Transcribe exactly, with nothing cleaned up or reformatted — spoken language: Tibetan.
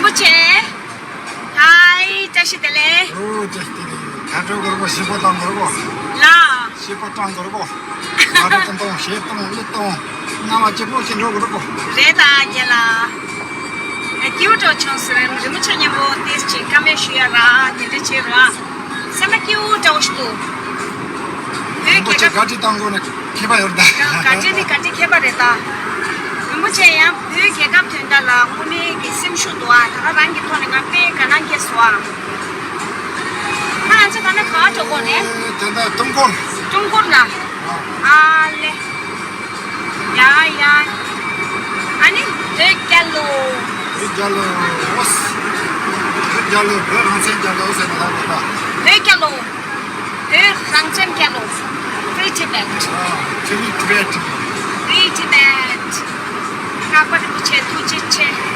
པོ་ཆེ། ཧའི། བཀྲ་ཤིས་བདེ་ལེགས། ཨོ་བཀྲ་ཤིས་བདེ་ལེགས། ཁ་དྲོ་གོར་པོ་ཞིག་པོ་བཏང་གོར་པོ། ལ། ཞིག་པོ་བཏང་གོར་པོ། ང་རོ་ཏང་ཏང་ཞེ་ཏང་ལི་ཏང་། སྣང་བ་སྐྱིད་པོ་ཞིག་འགྲོ་གོར་པོ། རེད་ད་རྒན་ལགས། སྐྱིད་པོ་འགྲོ་བྱུང་ཟེར། རིན་པོ་ཆེ་མཉམ་པོ་ཏེས་ཅིག་བཀའ་མོལ་ཞུ་ཡ་ར་དེ་འདྲ་བྱེད་ར། སེམས་པ་སྐྱིད་པོ་འདྲ་བོ་ཞིག་འདུག་བོད་རྒྱལ་ཁབ། ག་ཅི་བཏང་དགོས་ན་མཁས་པ་ཡོད་ད། ག་ཅི་ནི་ག་ཅི་མཁས་པ་རེད་ད། རིན་པོ་ཆེ་ཡང་བོད་རྒྱལ་ཁབ་དོན་དག་ལ་དངོས་གནས་ཀྱི་སེམས་ཤུགས་འདུག་ཨ། ད་ག་རང་གི་ཐོག་ནས་ང་དཔེ་དགའ་སྣང་སྐྱེས་སོང་ཨ། ད་ང་ཚོ་ད་ནི་ག་བ་འགྲོ་དགོས་ནས། དེ་འདྲ་ཀྲུང་གོར། ཀྲུང་གོར་ལ། ཨ་ལེ། ཡ་ཡ། ཨ་ནི་བོད་རྒྱལ་ལོ། བོད་རྒྱལ་ལོ། བོད་རྒྱལ་ལོ། བོད་རང་བཙན་རྒྱལ་ལོ་ཟེར་ན་ལབ་དགོས་པ། བོད་རྒྱལ་ལོ། བོད་རང་བཙན་རྒྱལ་ལོ། Free Tibet། Free Tibet། Free Tibet། ལྷག་པ་རིན་པོ་ཆེ་ཐུགས་རྗེ་ཆེ།